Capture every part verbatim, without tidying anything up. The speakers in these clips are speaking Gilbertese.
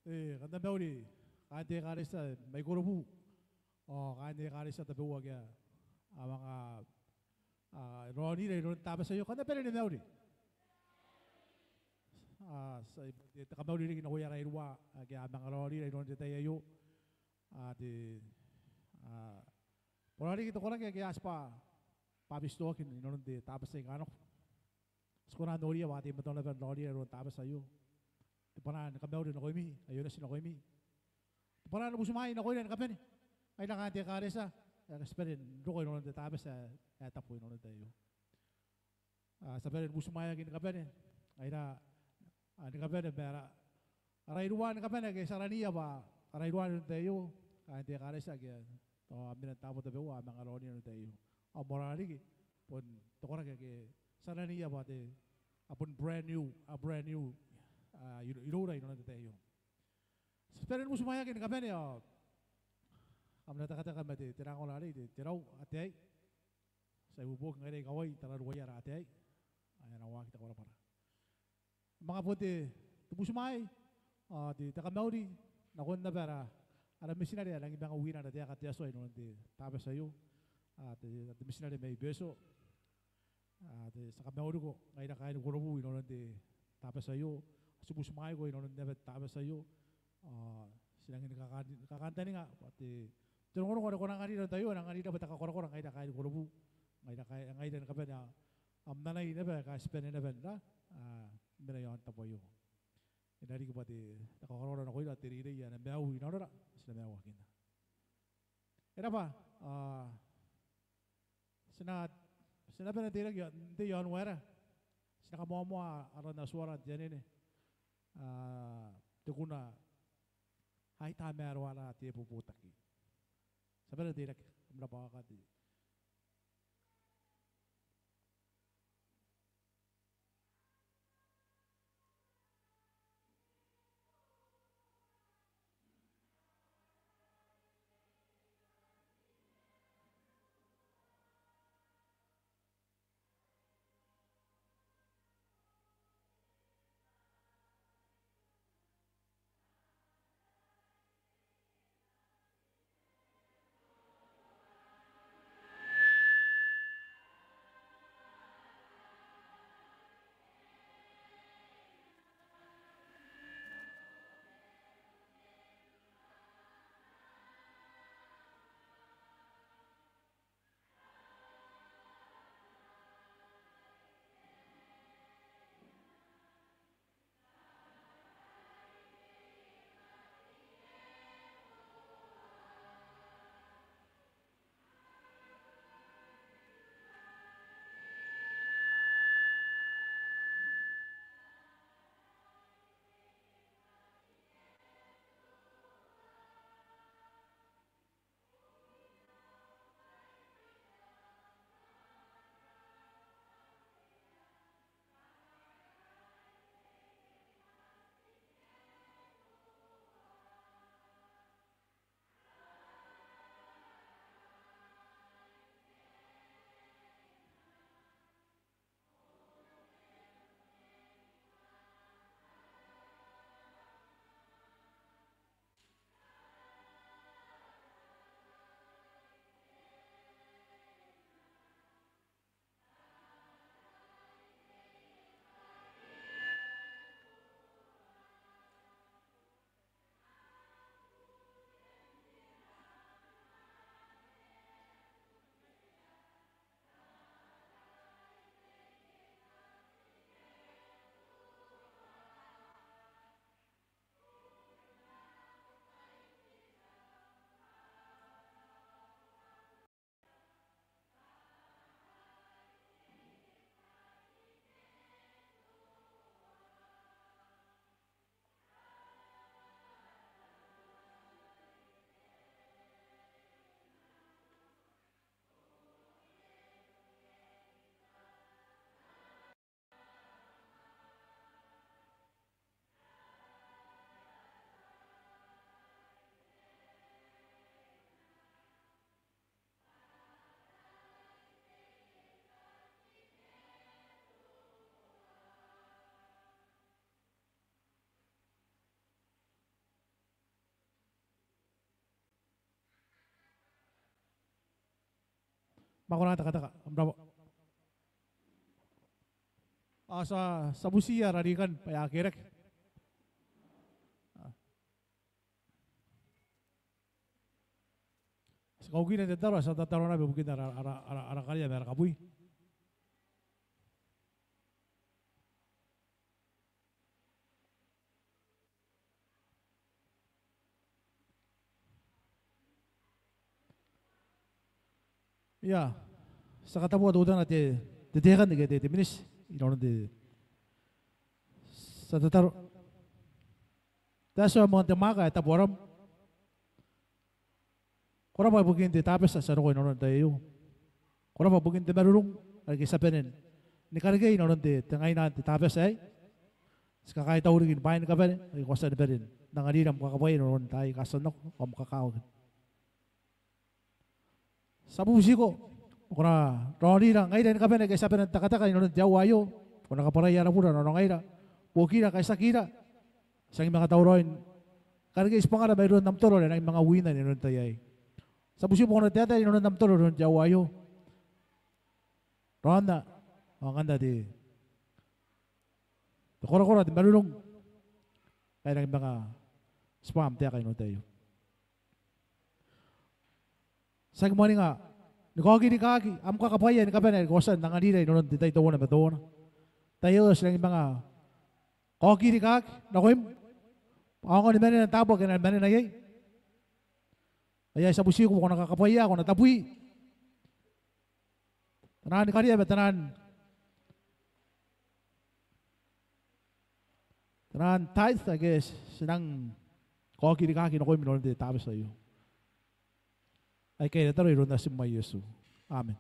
E, kam na mauri kaain te ekaretia mai Korobu ao kaain te ekaretia tabeua ake a manga raonira inanon te Tabati aio, kam na bane ni mauri. Ao ti a, te kamauri riki nakoia rairua ake a manga raonira inanon te tai aio. Ao te, ao bon riki te koraki ake a tibwa bwabetitoaki inanon te Tabati aika nako. Ti kona n noria bwa te mataniwi naba n raonira inanon te Tabati aio. Te bwanaa ni kamauri nakoimi, aio nati nakoimi. Te bwanaa ni butimwaai nakoira ni kabane ngaira kaain te ekaretia aika ti bane n roko inanon te Tabati ae tabu inanon te tai aio. Ao ti a bane ni butimwaeaki ni kabane ngaira, ao ni kabane ma ara, ara rairua ni kabane ake ti a raniia bwa ara rairua n te tai aio, kaain te ekaretia ake tao a mena n taabo tabeua a manga raonira n te tai aio. Ao moarara riki bon te koraki ake ti a raniia bwa te, a bon brand new, a brand new, a, iro, iroura inanon te tai aio. Ti a bane ni butimwaeaki ni kabane ao kam na tekateka ma te, te rangona arei, te, te rau ataei. Ti a ibuobuoki ngaira ikawai, tararuaia ara ataei ae a na waaki te kabwarabwara. Manga bon te, te butimwaai ao te, te kamauri nakon naba ara, ara mitinare ae rangi manga uina ara taeka te Atua inanon te Tabati aio. Ao te, te mitinare mai Betio. Ao te, ti a kamauriko ngaira kaaini Korobu inanon te Tabati aio. Ti butimwaiko inanon naba te Tabati aio. Ao ti rangi ni kakan, kakantaninga bwa te, te rongorongo are ko na anganira n te tai aio, e na anganira bwa te kakorakora ngaira kaaini Korobu. Ngaira kai, ngaira ni kabane ao am nanai naba aika ti bane naba n ra, a, mena iaon tabo aio. E na riki bwa te, te kakorakora nakoira, te reirei ae na maiu inanora, ti na maiuakina. E raba, a, ti na, ti na bane n teirake n te Ianuaera. Ti na kamoamoa aron Atuara n te anene, a, te kuna Ai Tamaroa ara Tei ae Bobotaki. Ti a bane n teirake, kam rabwa. Ao kati Bwa ko na tekateka, kam rabwa. Ao ti a, ti a butiia ara rikan bwa e a kerake. Ti kaukina n tataro, ti a tataro naba ibukin ara, ara, ara, ara karea ma ara kabwi. Ia, ti a katabua teutana te, te, te kan ke te, te miniti inanon te, ti a tataro. Te Atua ae moan te mwaaka, e tabu aram. Ko rabwa ibukin te Tabati ae ti a roko inanon te tai aio. Ko rabwa ibukin te marurung are ngke ti a bane ni karekei inanon te, te ngaina n te Tabati aei. Ti kakaitau riki ni bwaai ni kabane ake ko a tia ni bane n anganira am kakabwaia inanon taai aika a tia n nako, ao am kakawaki. Ti a bubutiko bwa ko na raonira ngaira ni kabane ake ti a bane n tekateka inanon te aoa aio. Ko na kabwarai ara bure nanona ngaira, buokira, kaitiakira. Ti a nangi manga tauraoi ni karekei tibwangara mairoun am toro are e nangi manga uina inanon te tai aei. Ti a bubutiko bwa ko na taetae inanon am toro inanon te aoa aio. Raonna, ao ngkanne te, te korakora, te marurung ae e nangi manga tibwa am taeka inanon te tai aio. Ti aki mwaninga ni kaoki rikaaki am kakabwaia ni kabane ake ko a tia n anganira inanon te tai teuana ma teuana. Tai aio ti nangi manga kaoki rikaaki nakoim, aonga ni manena n taabo ake a na manena iai. Ao ti a bubutiko bwa ko na kakabwaia, ko na tabui taian karea ma taian, taian tithe ake ti nang kaoki rikaaki nakoim inanon te Tabati aio. Aikai ara tataro iroun Natim ae Iesu. Amen.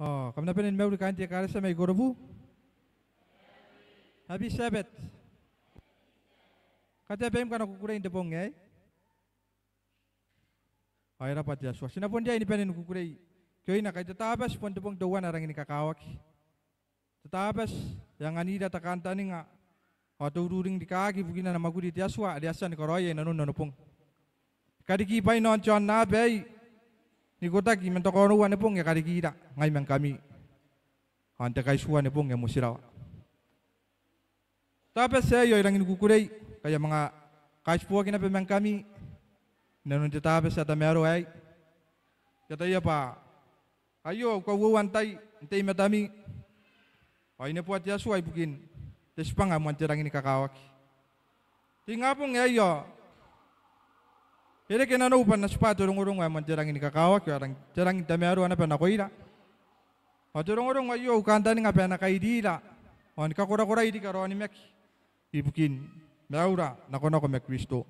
Ao kam na bane ni mauri kaain te ekaretia mai Korobu. Happy Sabbath. Katea baim ngkana kukurei n te bong aei. Ao e rabwa te Atua. Ti na bon riai ni bane ni kukurei kioina ngkai te Tabati bon te bong teuana ae rangi ni kakawaki. Te Tabati e anganira te kantaninga ao te ururing rikaaki ibukina ana mwakuri te Atua are e a tia ni karaoia inanon ana bong. Kariki bwain aon te aonnaba aei n ikotaki man te kaonoua ni bong, e karikira ngai ma ngkami. Ao n te kaitiua ni bong e motirawa. Te Tabati aei ao I rangi ni kukurei ngkai I a manga kaitiboaki naba ma ngkami inanon te Tabati ae tamaroa aei. I ataia bwa aio au kauoua n tai n tei i matami ao I neboa te Atua ibukin te tibwanga ae moan te rangi ni kakawaki. Te ingabong aei ao e reke nanou bwa N na tibwa te rongorongo ae moan te rangi ni kakawaki ao te rangi n tamaroa naba nakoira. Ao te rongorongo aio au kantaninga bwa e na kairira ao ni kakorakorai riki ara onimaki ibukin maiura nakonako ma Kristo.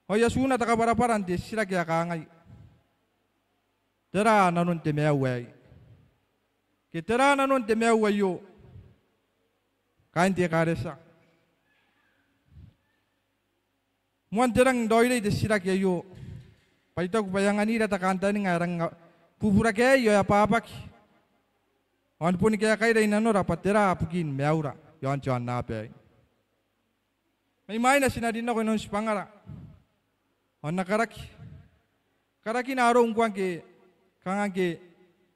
Ao I a tuuna te kabwarabwara n te titiraki ae kangai: Tera nanon te maiu aei? Ke tera nanon te maiu aio, kaain te ekaretia? Moan te rangi n raoiroi te titiraki aio bwa I taku bwa e anganira te kantaninga ae rangi n bubura aei ao e abwabwaki ao ni boni kaekaira inanora bwa tera bukin maiura iaon te aonnaba aei. Mai mwaina ti na rin nako inanon tibwangara ao N na karaki, karakina arou ngkoa ngke kanga ngke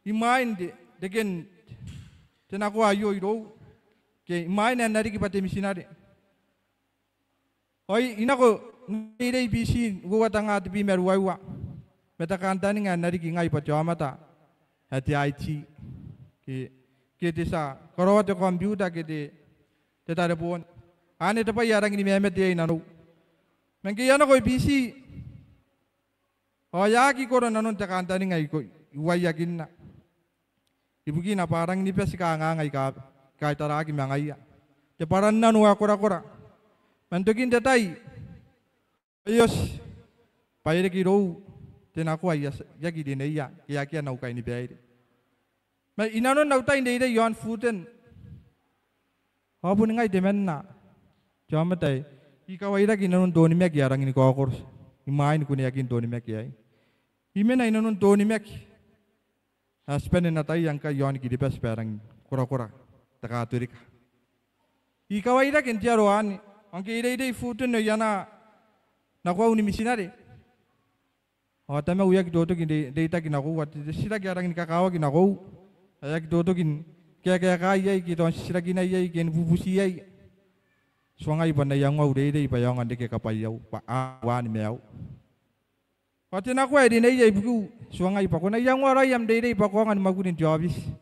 imwain reken te nakoa aio irou ke imwain ae N na riki bwa te mitinare. Ao I nako n reirei Biti n uoua tenga tebwi ma ruaiwa ma te kantaninga ae N na riki ngai bwa te aomata ae te I T ke, ke te tia karaoa te computer ke te, te tareboon. Anne te bwai ae rangi ni mamate iai nanou. Ma ngke I a nako i Biti ao e a aki koro nanon te kantaninga ae I uaiakinna ibukina bwa a rangi ni bati kangaanga aika, aika taraaki ma ngaia. Te bwarannano ae korakora. Man tokin te tai ao e oti bwa e reke irou te nakoa ae I aki rineia ke akea n au kainibaire. Ma inanon au tai n reirei iaon Fulton ao boni ngai temanna te aomata ae I kawairake inanon te onimaki ae rangi ni kaokoro imwain kuneakin te onimaki aei. I mena inanon te onimaki ae ti bane n ataia ngkai iaon Kiribati bwa e rangi ni korakora te Katorika. I kawairake n te aro anne ao ngke I reirei Fulton ao I anaa nakoau ni mitinare ao tamau e aki totoki n rei, reitaki nakoiu. Te, te titiraki ae rangi ni kakawaki nakoiu ae e aki totoki ni kaekaekai iai ke tao n titirakinai iai ke ni bubuti iai, tuangai bwa N na iangoa au reirei bwa e aonga n reke kabwaiau bwa a, a uaan maiu. Ao te nakoa ae rineia ibukiu, tuangai bwa ko na iangoa raoi am reirei bwa ko aonga ni mwakuri n te aobiti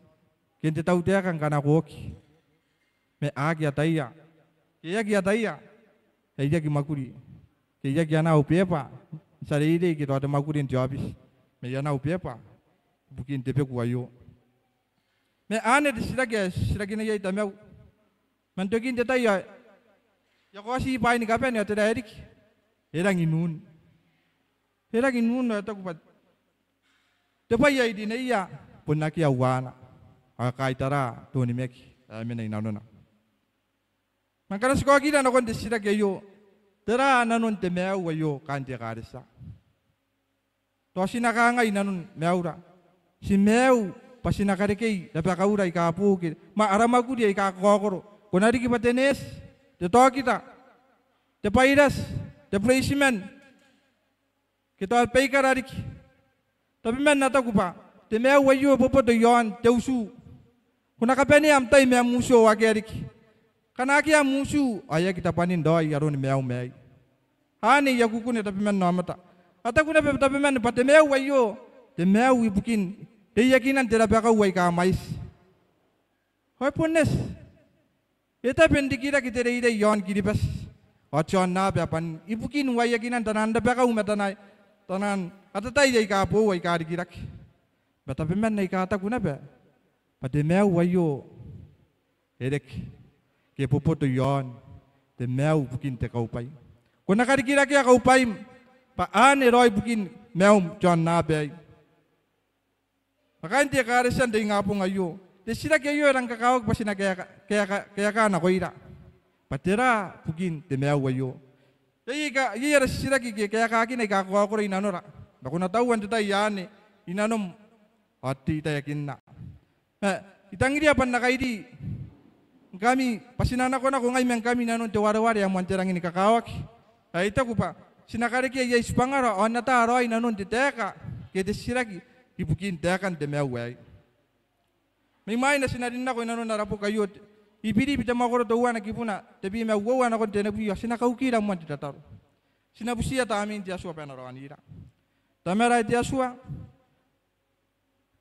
ke n te tautaeka ngkana ko oki. Ma a aki ataia, ke e aki ataia ae I aki mwakuri ke I aki anaa au beba n tia reirei ke tao te mwakuri n te aobiti, ma I anaa au beba ibukin te beku aio. Ma anne te titiraki ae titirakinai iai tamau. Man tokin te tai ao e a kaoti bwaai ni kabane ao tera ae riki? E rangi n un. E rangi n un ao e taku bwa te bwai ae I rineia bon akea uaana ao e kaitaraa te onimaki ae mena inanona. Ma ngkana ti kaokira nakon te titiraki aio, tera nanon te maiu aio kaain te ekaretia? Tao ti na kangai inanon maiura, ti maiu bwa ti na karekei rabakaura aika boou ke, ma ara mwakuri aika kakaokoro. Ko na riki bwa te neeti, te taokita, te bairati, te bureitiman, ke tao baikara riki. Tabeman n ataku bwa te maiu aio e boboto iaon te utu. Ko na kabanea am tai ma am utu ao akea riki. Ngkana akea am utu ao e aki tabwanin raoi aroni maium aei. Anne I a kukune tabeman n aomata. A taku naba tabeman bwa te maiu aio, te maiu ibukin reiakinan te rabakau aika mwaiti. Ao e bon eti. E tabe n rikirake te reirei iaon Kiribati ao te aonnaba ae bwanin ibukin uaiakinan taian rabakau ma taian, taian atatai aika boou aika rikirake. Ma tabeman aika taku naba bwa te maiu aio e reke ke e boboto iaon te maiu ibukin te kaubwai. Ko na karikirakea kaubwaim bwa anne raoi bukin maium te aonnaba aei. Ma kaain te ekaretia n te ingabong aio, te titiraki aio e rang kakawaki bwa ti na kaeka, kaeka, kaeka nakoira bwa tera bukin te maiu aio. Iai aika, iai ara titiraki aike kaekakina aika kakaokoro inanora. Ma ko na taua n te tai anne inanom ao te I taekinna. Ma I tangiria bwa N na kairi ngkami bwa ti na nakonako ngai ma ngkami inanon te wareware ae moan te rangi ni kakawaki. Ae I taku bwa ti na karekea iai tibwangara ao n ata raoi inanon te taeka ke te titiraki ibukin taekan te maiu aei. Mai mwaina ti na rin nako inanon ara boki aio, I-Biribi te mwakoro teuana kibuna tebwi ma uoua nakon tenibwi, ao ti na kaukira moa n te tataro. Ti na butiia Tamnein te Atua bwa e na raonira. Tamara ae te Atua,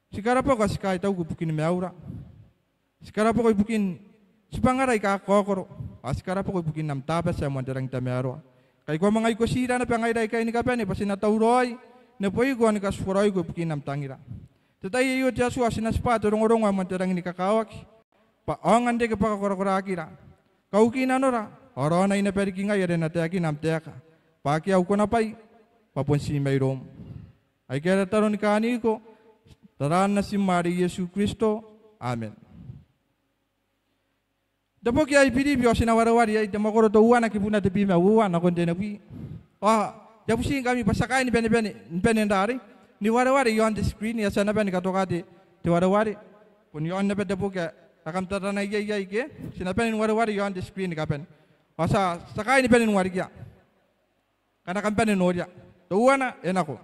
ti karabwako ao ti kaitauko ibukin maiura. Ti karabwako ibukin tibwangara aika kakaokoro, ao ti karabwako ibukin am Tabati ae moan te rangi n tamaroa. Ngkai ko a manga ikotira naba ngaira aikai ni kabane bwa ti na tauraoi neboiko ao ni katibwaraoiko ibukin am tangira. Te tai aio te Atua ti na tibwa te rongorongo ae moan te rangi ni kakawaki, bwa aonga n reke bwa kakorakoraakira. Kauki nanora, ao raonai naba riki ngai are e na taekina am taeka, bwa akea au konabwai, bwa bon ti mairoum. Aikai ara tataro ni kaaniko n aran Natim are Iesu Kristo. Amen. Te boki ae I-Biribi ao ti na wareware iai, te mwakoro teuana kibuna tebwi ma uoua nakon tenibwi. Ao I a butiingkami bwa ti a kaai ni bane, bane, ni bane n rarei, ni wareware iaon te screen, ao ti a naba ni katoka te, te wareware. Bon iaon naba te boki ae kam tatana iai, iai ke, ti na bane ni wareware iaon te screen ni kabane. Ao ti a, ti a kaai ni bane ni warekia. Ngkana kam bane n noria. Teuana, e nako.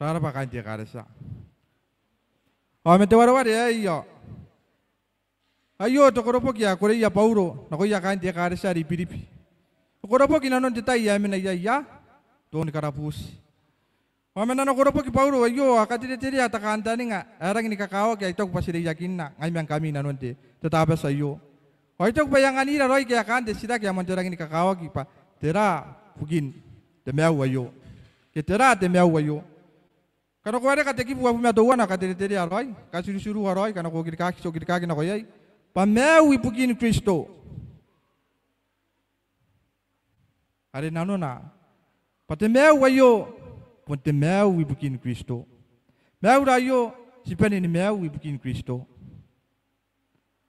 Rarabwa kaain te ekaretia. Ao man te wareware aei ao aio te koroboki ae koreia Bauro nakoia kaain te ekaretia are i Biribi. Te koroboki inanon te tai ae mena iai, ia, te onibwai ni karabuuti. Ao man ana koroboki Bauro aio ao e katereterea te kantaninga ae rangi ni kakawaki ae I taku bwa ti reiakinna ngai ma ngkami inanon te te Tabati aio. Ao I taku bwa e anganira raoi kaekaan te titiraki ae moan te rangi ni kakawaki bwa tera bukin te maiu aio. Ke tera te maiu aio. Ngkana ko wareka te kibu uabwi ma teuana ao katereterea raoi, katurutiru raoi, ngkana ko okirikaki, ti okirikaki nako iai. Bwa maiu ibukin Kristo. Are nanona bwa te maiu aio bon te maiu ibukin Kristo. Maiura aio ti bane ni maiu ibukin Kristo.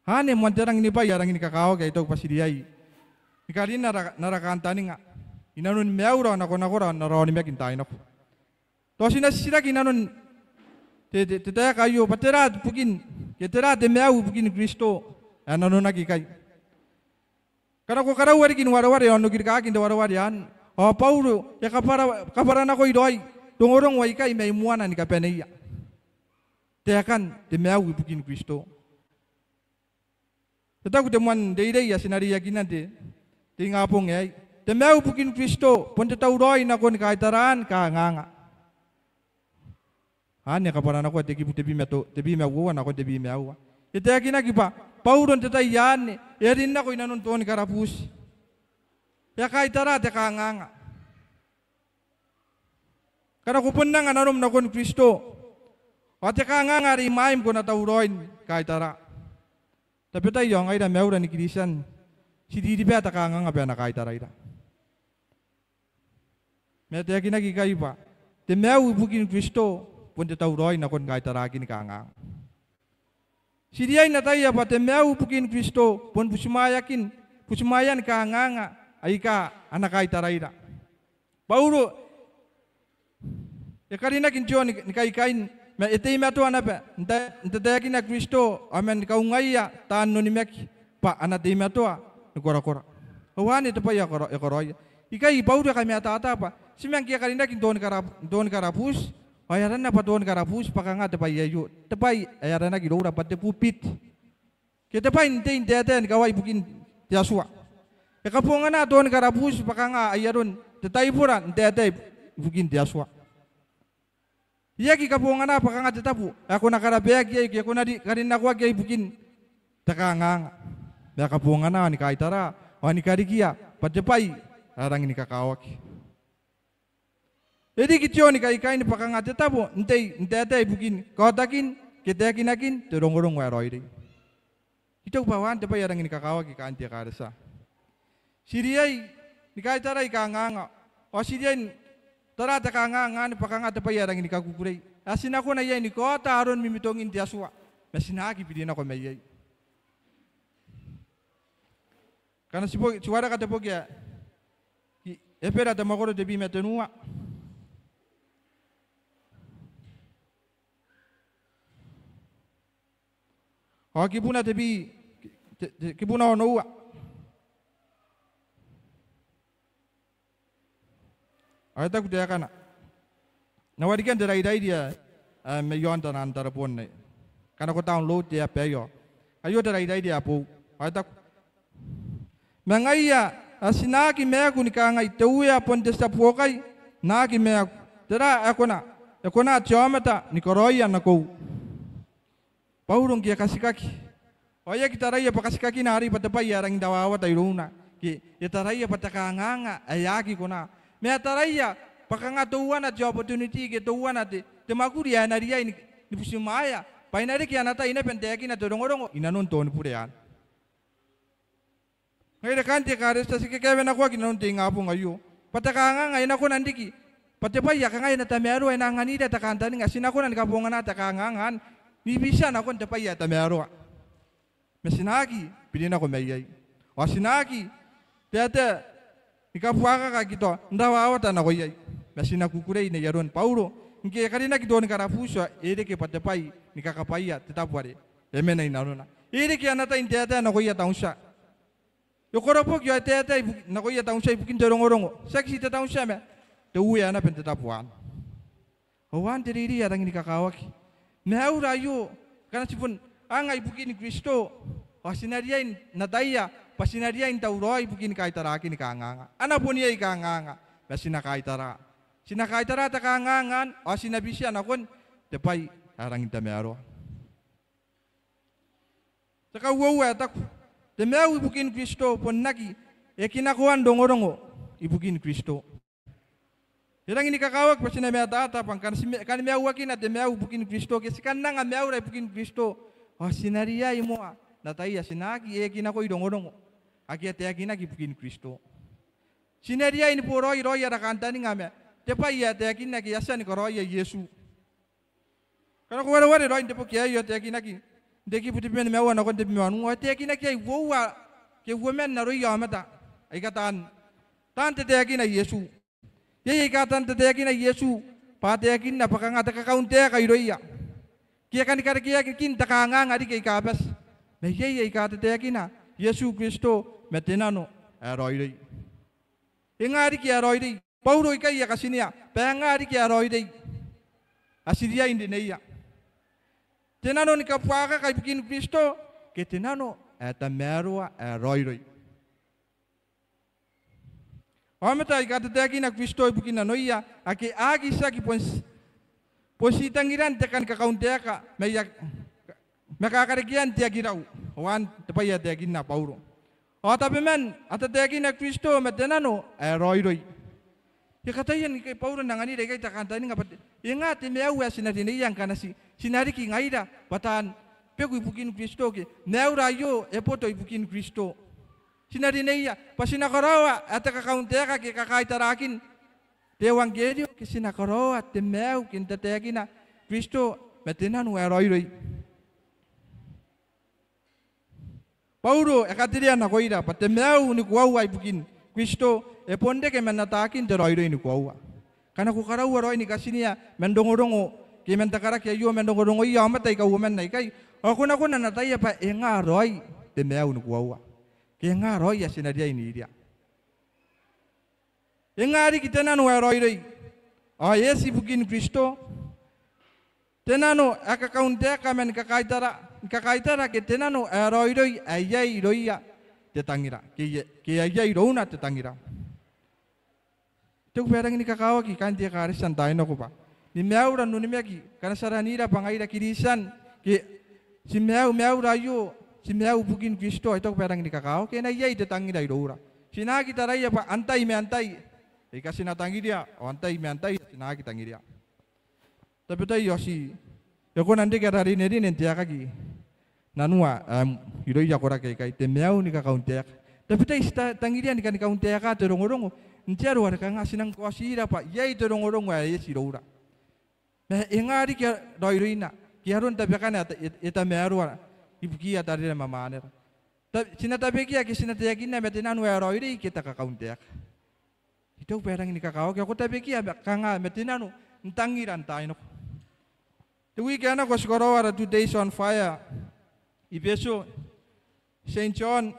Anne moan te rangi ni bwai ae rangi ni kakawaki ae I taku bwa ti riai ni karinna n ara, n ara kantaninga inanoni maiura ao nakonakora ao n ara onimaki n taai nako. Tao ti na titiraki inanon te, te, te taeka aio bwa tera bukin, ke tera te maiu ibukin Kristo ae nanonaki ikai. Ngkana ko karaua riki n wareware ao n okirikaki n te wareware anne, ao Bauro e kabwara, kabwaranakoi raoi rongorongo aikai mai moana ni kabaneia taekan te maiu ibukin Kristo. E taku te moan reirei ae ti na reiakinna n te, te ingabong aei, te maiu ibukin Kristo bon te tauraoi nakon kaitaraan kanganga. Anne e kabwaranakoa te kibu tebwi ma to, tebwi ma uoua nakon tebwi ma aua. E taekinaki bwa Bauro n te tai anne e a rin nako inanon tooni karabuuti. E a kaitara te kanganga. Ngkana ko bon anga nanom nakon Kristo, ao te kanganga are imwaim ko na tauraoi ni kaitara. Tabetai ao ngaira maiura ni Kristian, ti ririba te kanganga bwa e na kaitaraira. Ma e taekinaki ikai bwa te maiu ibukin Kristo bon te tauraoi nakon kaitaraakin kanganga. Ti riai n ataia bwa te maiu ibukin Kristo bon butimwaeakin, butimwaean kanganga aika a na kaitaraira. Bauro e karinaki n te oo ni, ni kaikain, ma e teimatoa naba n ta, n tataekina Kristo ao man kaungaia taan onimaki bwa a na teimatoa ni korakora. Ao anne te bwai ae karo, e karaoia. Ikai Bauro e kamataata bwa ti manga ngke e karinaki n tooni kara, n tooni karabuuti, ao e aranna bwa tooni karabuuti bwa kanga te bwai aio, te bwai ae aranaki iroura bwa te pulpit. Ke te bwai n tei n taetae ni kawai ibukin te Atua. E kabongana tooni karabuuti bwa kanga ai aron te taibora n taetae ibukin te Atua. E aki kabongana bwa kanga te tabo ae ko na karabaaki iai ke ko na ri, karinnakoaki iai ibukin te kanganga. Ma e kabongana ao ni kaitara, ao ni karikia bwa te bwai ae rangi ni kakawaki. E riki te oo ni kaikain bwa kanga te tabo n tei n taetae ibukin kaotakin ke taekinakin te rongorongo ae raoiroi. I taku bwa anne te bwai ae rangi ni kakawaki kaain te ekaretia. Ti riai ni kaitarai kanganga, ao ti riai n tara te kanganga anne bwa kanga te bwai ae rangi ni kakukurei ae ti na kona iai ni kaota aron mimitongin te Atua, ma ti na aki biri nako mai iai. Ngkana ti bo, ti wareka te boki ae Ebera te mwakoro tebwi ma tenua. Ao kibuna tebwi, te, te, kibuna onoua. Ao e taku taekana. N na warikia te rairairi ae, ae mai aon taian tareboon aei. Ngkana ko download te app aio. Aio te rairairi ae boou. Ao e taku. Ma ngaia ae ti na aki maaku ni kangai, te Uea bon te tia buokai, N na aki maaku. Tera ae kona, e kona te aomata ni karaoia nakoiu. Bauro ngke e katikaki. Ao e aki taraia bwa katikakina arei bwa te bwai ae rangi n rawawata irouna. Ke e taraia bwa te kanganga ae aki kona. Ma e taraia bwa kanga teuana te opportunity ke teuana te, te mwakuri ae e na riai ni, ni butimwaea. Bwa e na reke ana tai naba n taekina te rongorongo inanon te onibure anne. Ngaira kaain te ekaretia ti kakaewenakoaki inanon te ingabong aio. Bwa te kanganga e na kona n riki. Bwa te bwai ae kangai e na tamaroa, e na anganira te kantaninga, ti na kona ni kabongana te kanganga anne. Ni bitia nakon te bwai ae tamaroa. Ma ti na aki biri nako mai iai. Ao ti na aki taetae ni kabuakaka ke tao n rawawata nako iai. Ma ti na kukurei n ai aron Bauro. Ngke e karinaki tooni karabuuti ao e reke bwa te bwai ni kakabwaia te tabo are e mena inanona. E reke ana tai n taetae nakoia tauntia. E koroboki ao e taetae ibuki, nakoia tauntia ibukin te rongorongo. Tiaki ti te tauntia ma te Uea naba n te tabo anne. Ao anne te reirei ae rangi ni kakawaki. Maiura aio, ngkana ti bon anga ibukin Kristo. Ao ti na riai n ataia, bwa ti na riai n tauraoi ibukin kaitaraakin kanganga. A na bon iai kanganga, ma ti na kaitara. Ti na kaitara te kanganga anne, ao ti na bitia nakon te bwai ae rangi n tamaroa. Te kauoua e taku, te maiu ibukin Kristo bon aki ekinakoan rongorongo ibukin Kristo. E rangi ni kakawaki bwa ti na mataata bwa ngkana ti ma-, kan maiuakina te maiu ibukin Kristo, ke ti kan anga maiura ibukin Kristo, ao ti na riai moa n ataia ti na aki ekinakoi rongorongo ake a taekinaki ibukin Kristo. Ti na riai ni boraoi raoi ara kantaninga ma te bwai ae taekinaki, e a tia ni karaoia Iesu. Ngkana ko wareware raoi n te boki aei ao e taekinaki n te kibu tebwi ma nimaua nakon tebwi ma wanua, ao e taekinaki iai uoua ke uoman aroia aomata aika taan, taan tataekina Iesu. Iai aika taan tataekina Iesu bwa a taekinna bwa kanga te kakauntaeka irouia, ke a kani karekeakin te kanganga riki aika bati. Ma iai aika tataekina Iesu Kristo ma te nano ae raoiroi. E nga riki ae raoiroi? Bauro ikai e katinea bwa e nga riki ae raoiroi ae ti riai n rineia. Te nano ni kabuakaka ibukin Kristo, ke te nano ae tamaroa ae raoiroi. Aomata aika tataekina Kristo ibukin nanoia ake a aki tiaki bon ti, bon ti tangiran te kani kakauntaeka ma a, ma kakarekean te aki rau. Ao anne te bwai ae taekinna Bauro. Ao tabeman a tataekina Kristo ma te nano ae raoiroi. E kataia ngkai Bauro n anganira ikai te kantaninga bwa te, e nga te maiu ae ti na rineia ngkana ti, ti na riki ngaira bwa taan beku ibukin Kristo ke maiura aio e boto ibukin Kristo. Ti na rineia bwa ti na karaoa ae te kakauntaeka ke kakaitarakin te euangkerio, ke ti na karaoa te maiu ke n tataekina Kristo ma te nano ae raoiroi. Bauro e katerea nakoira bwa te maiu ni koaua ibukin Kristo e bon reke man ataakin te raoiroi ni koaua. Ngkana ko karaua raoi ni katinea man rongorongo ke man te karaki aio, man rongorongoia aomata aika uoman aikai, ao ko na kona n ataia bwa e nga raoi te maiu ni koaua, ke e nga raoi ae ti na riai n iria. E nga riki te nano ae raoiroi? Ao e eti ibukin Kristo. Te nano ae kakauntaeka ma ni kakaitara, ni kakaitara, ke te nano ae raoiroi ae iai irouia te tangira, ke iai, ke ae iai irouna te tangira. I taku bwa e rangi ni kakawaki kaain te ekaretia n taai nako bwa ni maiura n onimaki, ngkana ti aranira bwa ngaira Kiritian, ke ti maiu, maiura aio ti maiu ibukin Kristo, I taku bwa e rangi ni kakawaki, e na iai te tangira iroura. Ti na aki taraia bwa antai ma antai aika ti na tangiria, ao antai ma antai ti na aki tangiria. Tabetai ao ti, e kona n reke ara rinerine n te aekaki nanua ae irouia koraki aikai, te maiu ni kakauntaeka. Tabetai ti ta-, tangiria ni kani kauntaeka te rongorongo n te aro are kanga ti nang kaotira bwa iai te rongorongo ae eti iroura. Ma e nga riki raoiroina ke aron tabekana ae ta-, e, e tamaroa ibukiia tarira ma mwanera. Ta-, ti na tabekia ke ti na taekinna ma te nano ae raoiroi ke te kakauntaeka? I taku bwa e rangi ni kakawaki, ao ko tabekia ma kanga ma te nano n tangira n taai nako. Te wiki ae nako ti karaoa ara Two Days on Fire i Betio, Saint John.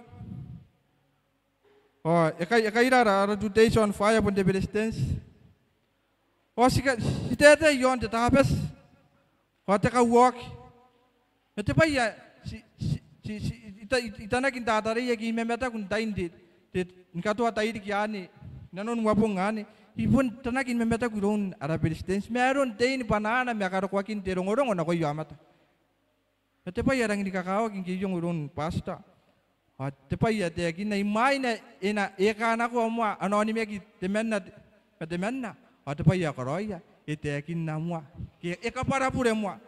Ao e kai, e kaira ara, ara Two Days on Fire bon te Beretitenti. Ao ti ka-, ti taetae i aon te Tabati ao te kauaoki. Ma te bwai ae ti, ti, ti, ti, I ta-, I, I tanaki n tatareiaki, I mamataku n tain te, te, ni katoa tairiki anne, inanon uabong anne, I bon tanaki ni mamataku iroun ara Beretitenti ma aron tein bwanaana ma karokoakin te rongorongo nakoia aomata. Ma te bwai ae rangi ni kakawaki ngke I ongo iroun Pastor, ao te bwai ae taekinna, imwaina e na eka nakoa moa ana onimaki temanna ma temanna, ao te bwai ae karaoia, e taekinna moa ke e kabwarabure moa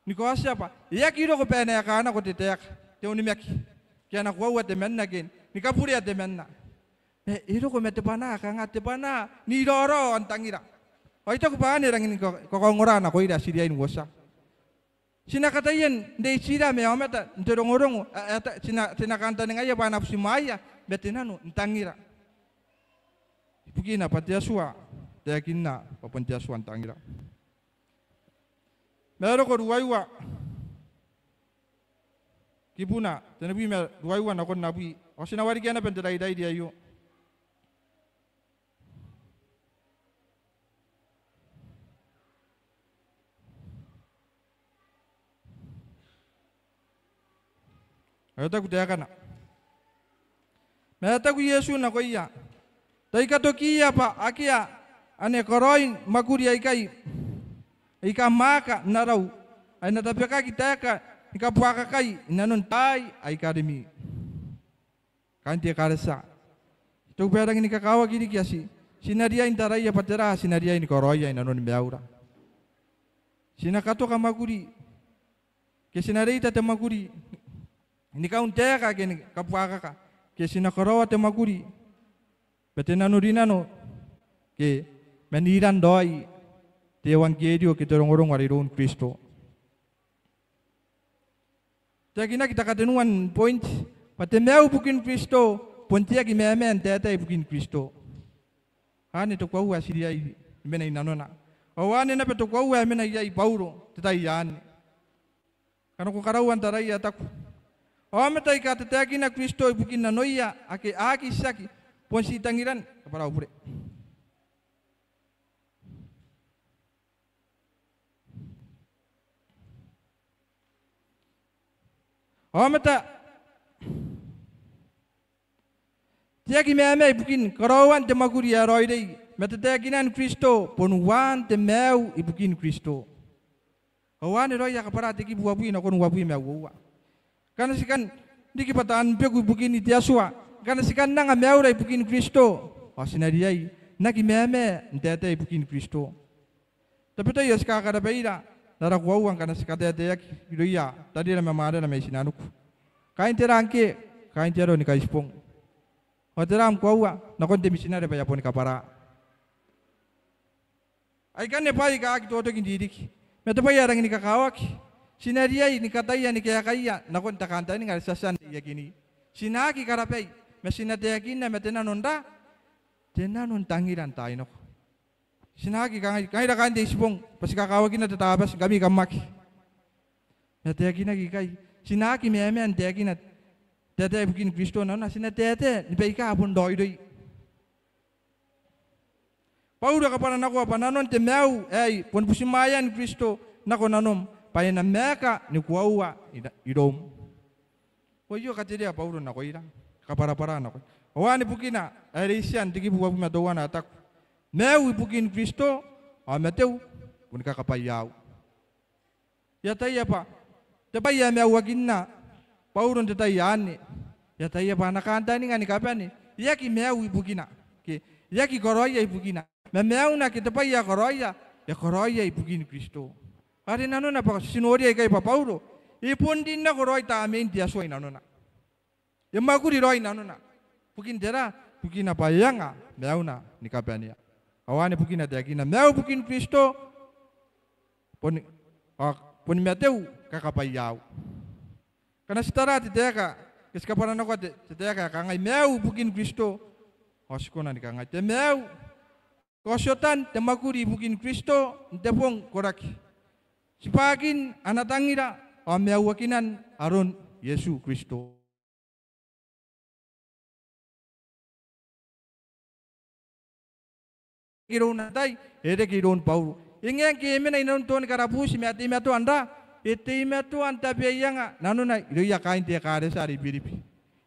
ni kaotia bwa e aki roko bwa e na eka nako te taeka, te onimaki, ke ana koaua temanna ke ni kaburea temanna. Ma e roko ma te bwanaa, kanga te bwanaa n iraorao n tangira. Ao I taku bwa anne e rangi ni ka-, kakaongora nakoira ae ti riai n uotia. Ti na kataia n reitira ma aomata n te rongorongo ae, ae ta-, ti na, ti na kantaningaia bwa a na butimwaeia ma te nano n tangira. Ibukina bwa te Atua, taekinna bwa bon te Atua n tangira. Mareko ruaiwa, kibuna tenibwi ma ruaiwa nakon abwi. Ao ti na warekia naba n te rairairi aio. Ao e taku taekana: Ma e taku Iesu nakoia, Tai katokiia bwa akea ane karaoin mwakuri aikai aika mwaaka n arau, ae na tabekaki taeka ni kabuakakai inanon taai aika rimi. Kaain te ekaretia, I taku bwa e rangi ni kakawaki riki ae ti, ti na riai n taraia bwa tera ae ti na riai ni karaoia inanoni maiura. Ti na katoka mwakuri, ke ti na reita te mwakuri ni kauntaeka ke ni kabuakaka, ke ti na karaoa te mwakuri ma te nanorinano ke man iran raoi te euangkerio ke te rongorongo are iroun Kristo. Taekinaki te katenua n point bwa te maiu ibukin Kristo bon te aki mamaa n taetae ibukin Kristo. Anne te koaua ae ti riai ni mena inanona. Ao anne naba te koaua ae mena iai Bauro n te tai anne. Ngkana ko karaua n taraia, e taku, aomata aika tataekina Kristo ibukin nanoia ake a aki tiaki bon ti tangiran, kabwara au bure. Aomata, te aki mamaa ibukin karaoan te mwakuri ae raoiroi ma tataekinan Kristo bon uaan te maiu ibukin Kristo. Ao anne raoi ae kabwara te kibu uabwi nakon uabwi ma uoua. Ngkana ti kan riki bwa taan beku ibukin te Atua, ngkana ti kan anga maiura ibukin Kristo, ao ti na riai n aki mamaa n taetae ibukin Kristo. Tabetai ae ti kakarabaira n ara koaua ngkana ti kataetaeaki irouia tarira ma mwanera mai tinaniku. Kaain te raa ngke, kaain te aro ni Kaitibong. Ao tera am koaua nakon te mitinare bwa e a boni kabwara? Aikanne bwaai aika aki totoki n ririki. Ma te bwai ae rangi ni kakawaki, ti na riai ni kataia ni kaekaia nakon te kantaninga are ti a tia n reiakini. Ti na aki karabai, ma ti na taekinna ma te nano n ra, te nano n tangira n taai nako. Ti na aki kangai, kangai ra kaain te Itibong, bwa ti kakawakina te Tabati, ngkami kam aki. Ma taekinaki ikai, ti na aki mamaa n taekina taetae ibukin Kristo nanona, ti na taetae ni baika a bon raoiroi. Bauro e kabwaranakoa bwa nanon te maiu aei bon butimwaean Kristo nako nanom, bwa e na maeka ni koaua ira-, iroum. Ao aio katerea Bauro nakoira, kabwarabwara nakoira. Ao anne bukina ae Reitian te kibu uabwi ma teuana e taku, maiu ibukin Kristo, ao mateu boni kakabwaiaau. E ataia bwa te bwai ae maiuakinna Bauro n te tai anne, e ataia bwa ana kantaninga ni kabane e aki maiu ibukina, ke e aki karaoia ibukina. Ma maiuna ke te bwai ae karaoia, e karaoia ibukin Kristo. Are nanona bwa ti noria ikai bwa Bauro e bon rin nako raoi tamnein te Atua inanona. E mwakuri raoi nanona. Bukin tera? Bukina bwa e anga maiuna ni kabanea. Ao anne bukina taekina maiu ibukin Kristo, boni, ao boni mateu kakabwaiaau. Ngkana ti tara te taeka, ke ti kabwaranakoa te, te taeka ae kangai maiu ibukin Kristo, ao ti kona ni kangai te maiu, kaotiotan te mwakuri ibukin Kristo n te bong koraki. Tibwakin ana tangira ao maiuakinan aron Iesu Kristo. Iroun antai? E reke iroun Bauro. E ngae ngke e mena inanon Tonikara Buti ma e teimatoa n ra, e teimatoa n tabeaianga nanona irouia kaain te ekaretia are i Biribi.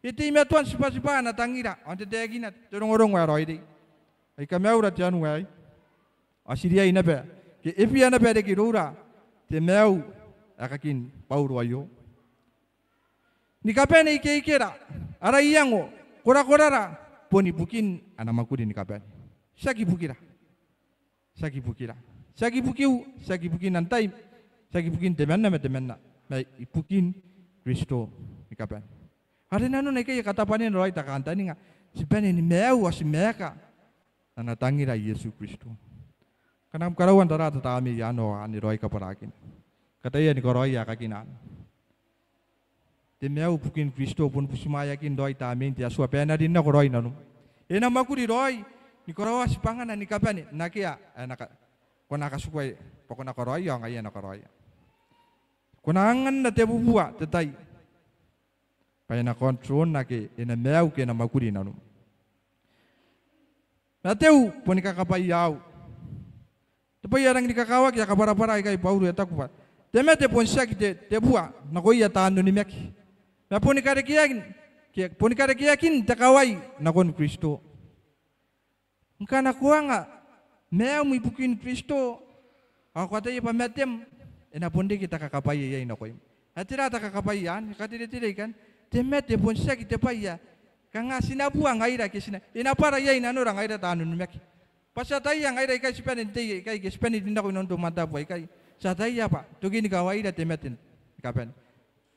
E teimatoa n tibwatibwa ana tangira ao n tataekina te rongorongo ae raoiroi. Ai kamaiura te anu aei. Ao ti riai naba ke e bia naba reke iroura te maiu ae kakin Bauro aio. Ni kabane ikeikera, ara iango, korakorara, bon ibukin ana mwakuri ni kabane. Tiaki ibukira. Tiaki ibukira. Tiaki ibukiu, tiaki ibukin antai, tiaki ibukin temanna ma temanna, ma ibukin Kristo ni kabane. Are nanona ikai e katabwanena raoi te kantaninga, ti bane ni maiu ao ti maeka n ana tangira Iesu Kristo. Ngkana kam karaua n tara te tamnei anne ao anne raoi kabwarakina. Kataia ni karaoia ae kakin anne. Te maiu ibukin Kristo bon butimwaeakin raoi tamnein te Atua bwa e na rin nako raoi nanom. E na mwakuri raoi ni karaoa tibwangana ni kabane n akea ae na ka-, ko na katikua bwa ko na karaoia ao ngaia e na karaoia. Ko na anganna te bubua te tai bwa e na control-na ke e na maiu ke e na mwakuri nanom. Mateu boni kakabwaiaau. Te bwai ae rangi ni kakawaki ae kabwarabwara ikai Bauro e taku bwa te mate bon tiaki te, te bua nakoia taan onimaki, ma boni karekean, ke boni karekeakin te kawai nakon Kristo. Ngkana ko anga maium ibukin Kristo ao ko ataia bwa matem e na bon reke te kakabwaia iai nakoim. Ao tera te kakabwaia anne? Kateretere ikanne. Te mate bon tiaki te bwai ae kanga ti na bua ngaira ke ti na, e na bwara iai nanora ngaira taan onimaki. Bwa ti ataia ngaira ikai ti bane n tei ikai ke ti bane n rin nako inanon te umwantabu aikai, ti ataia bwa tokin kawaira te mate ni kabane.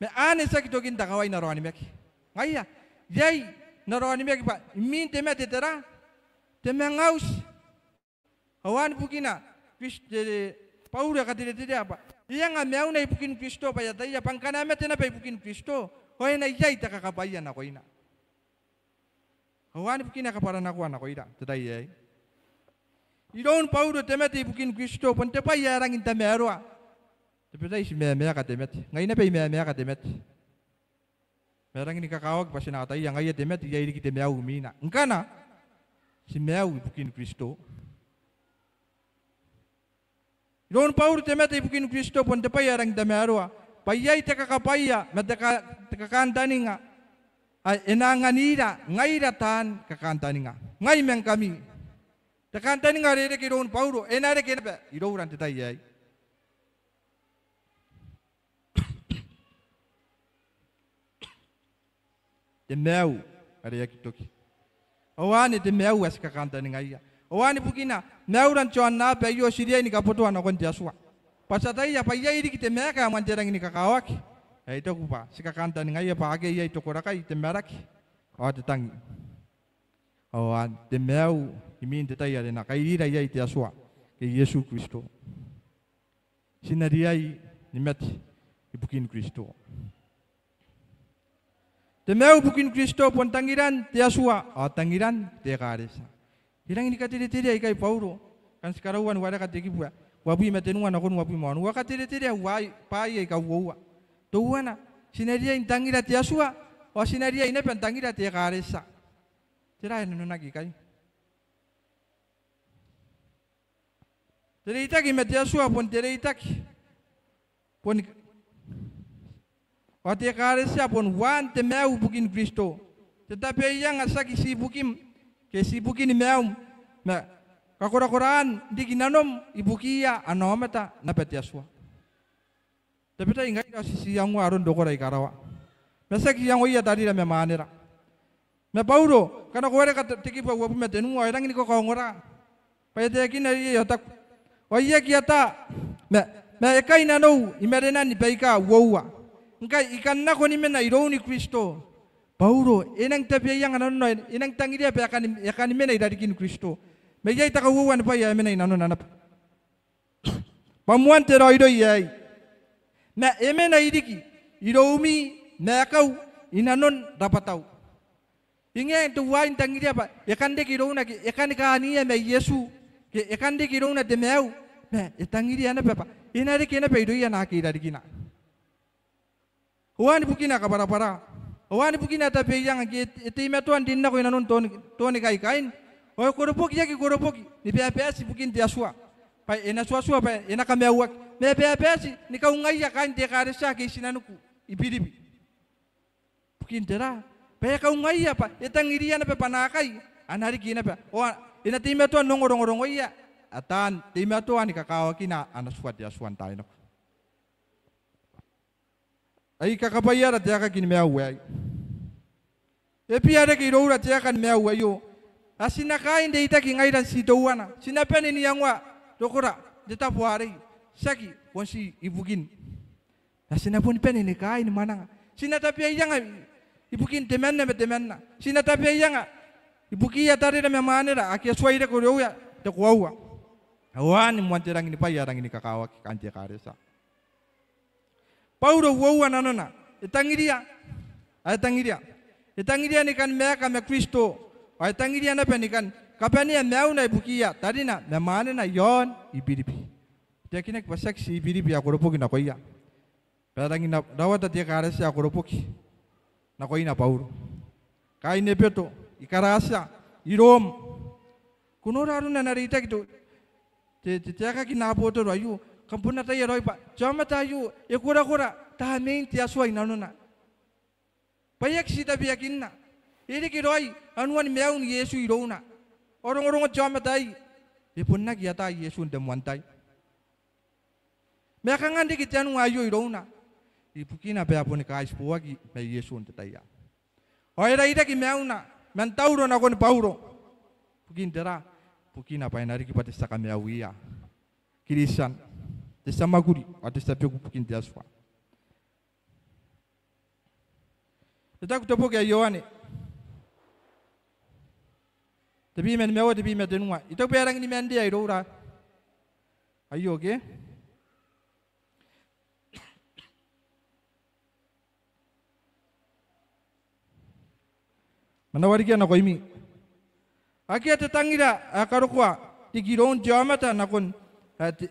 Ma anne tiaki tokin te kawai n ara onimaki. Ngaia, iai n ara onimaki bwa imwin te mate tera? Te manga uti. Ao anne bukina Kris-, te, Bauro e katereterea bwa e anga maiuna ibukin Kristo bwa e ataia bwa ngkana e mate naba ibukin Kristo, ao e na iai te kakabwaia nakoina. Ao anne bukina e kabwaranakoa nakoira n te tai aei. Iroun Bauro te mate ibukin Kristo bon te bwai ae rangi n tamaroa. Tabetai ti mamaaka te mate. Ngai naba I mamaaka te mate. Ma e rangi ni kakawaki bwa ti na ataia ngaia te mate iai riki te maiu imwina ngkana ti maiu ibukin Kristo. Iroun Bauro te mate ibukin Kristo bon te bwai ae rangi n tamaroa, bwa iai te kakabwaia ma te ka-, te kakantaninga ae e na anganira ngaira taan kakantaninga. Ngai ma ngkami. Te kantaninga are e reke iroun Bauro e na reke naba iroura n te tai aei. Te maiu are e aki toki. Ao anne te maiu ae ti kakantaningaia. Ao anne bukina maiura n te aonnaba aio ti riai ni kabotoa nakon te Atua. Bwa ti ataia bwa iai riki te maeka ae moan te rangi ni kakawaki ae I taku bwa ti kakantaningaia bwa akea iai te korakai, te maraki ao te tangi. Ao anne te maiu imwin te tai are e na kairira iai te Atua ke Iesu Kristo. Ti na riai ni mate ibukin Kristo. Te maiu ibukin Kristo bon tangiran te Atua ao tangiran te ekaretia. E rangi ni katereterea ikai Bauro ngkana ti karaua n wareka te kibu ae uabwi ma tenua nakon uabwi ma onoua. E katereterea bwaai, bwaai aika uoua. Teuana, ti na riai n tangira te Atua ao ti na riai naba n tangira te ekaretia. Tera ae nanonaki ikai? Te reitaki ma te Atua bon te reitaki. Bon, ao te ekaretia bon uaan te maiu ibukin Kristo. Te tabeaianga tiaki ti ibukim ke ti ibukini maium, ma kakorakoraan riki nanom ibukiia ana aomata naba te Atua. Tabetai ngaira ao ti tii iangoa aron rokora i karawa. Ma tiaki iangoia tarira ma mwanera. Ma Bauro, ngkana ko wareka te, te kibu ae uabwi ma tenua, ao e rangi ni kakaongora. Bwa e taekinna iai ao e taku, ao I aki ata, ma, ma e kai nanou i marenan baika uoua. Ngkai I kan nako ni mena irouni Kristo. Bauro, e nang tabeaianga nanona, e nang tangiria bwa e kan, e kan mena i rarikin Kristo. Ma iai te kauoua ni bwai ae mena i nanona naba. Bwa moan te raoiroi aei. Ma e mena riki iroumi ma akau i nanon rabwatau. E ngae n teuaei n tangiria bwa e kan reke irouna ke e kan kaania ma Iesu ke e kan reke irouna te maiu, ma e tangiria naba bwa e na reke naba irouia naake i rarikina. Ao anne bukina e kabwarabwara. Ao anne bukina e tabeaianga ngke e teimatoa n rin nako i nanon Toon, Toonikai Kain. Ao e koroboki, e aki koroboki ni babaeti ibukin te Atua bwa e na tuatua bwa e na kamaiuaki. Ma e babaeti ni kaungaia kaain te ekaretia ake i tinaniku i Biribi. Ibukin tera? Bwa e kaungaia bwa e tangiria naba bwa naakai a na riki naba. Ao e na teimatoa n ongo rongorongoia ataan teimatoa ni kakawakina ana tua te Atua n taai nako. Ai kakabwaiara te aeka ni maiu aei. E bia reke iroura te aeka ni maiu aio. Ao ti na kaai n reitaki ngaira n ti teuana. Ti na bane n iangoa rokora n te tabo arei. Tiaki bon ti ibukin. Ao ti na boni bane ni kaai ni mwananga. Ti na tabeaianga ibukin temanna ma temanna. Ti na tabeaianga ibukiia tarira ma mwanera ake a tuai reke irouia te koaua. Ao anne moan te rangi ni bwai ae rangi ni kakawaki kaain te ekaretia. Bauro uoua nanona, e tangiria, ae tangiria. E tangiria ni kan maeka ma Kristo, ao e tangiria naba ni kan kabanea maiuna ibukiia tarina ma mwanena i aon i Biribi. E taekinaki bwa tiaki ti i Biribi ae koroboki nakoia. Bwa e rangi n rawata te ekaretia ae koroboki nakoina Bauro. Kaain Ebeto, i Karatia, i Rom. Ko nora aron ana reitaki te, te, te, te aeka n abotoro aio. Kam bon ataia raoi bwa te aomata aio e korakora tamnein te Atua i nanona. Bwa e aki ti tabeakinna. E reke raoi anuan maiun Iesu irouna. Ao rongorongon te aomata aei, e bon aki ata Iesu n te moan tai. Ma e kanga n reke te anua aio irouna? Ibukina bwa e a boni kaitiboaki ma Iesu n te tai anne. Ao e rairaki maiuna man Tauro nakon Bauro. Bukin tera? Bukina bwa e na riki bwa te tia kamaiuia Kristian, te tia mwakuri ao te tia beku ibukin te Atua. E taku te boki ae Ioane, tebwi ma nimaua, tebwi ma tenua. I taku bwa e rangi ni maan rea iroura. Aio ke? Ma N na wareka nakoimi. Akea te tangira ae karokoa riki iroun te aomata nakon ae te,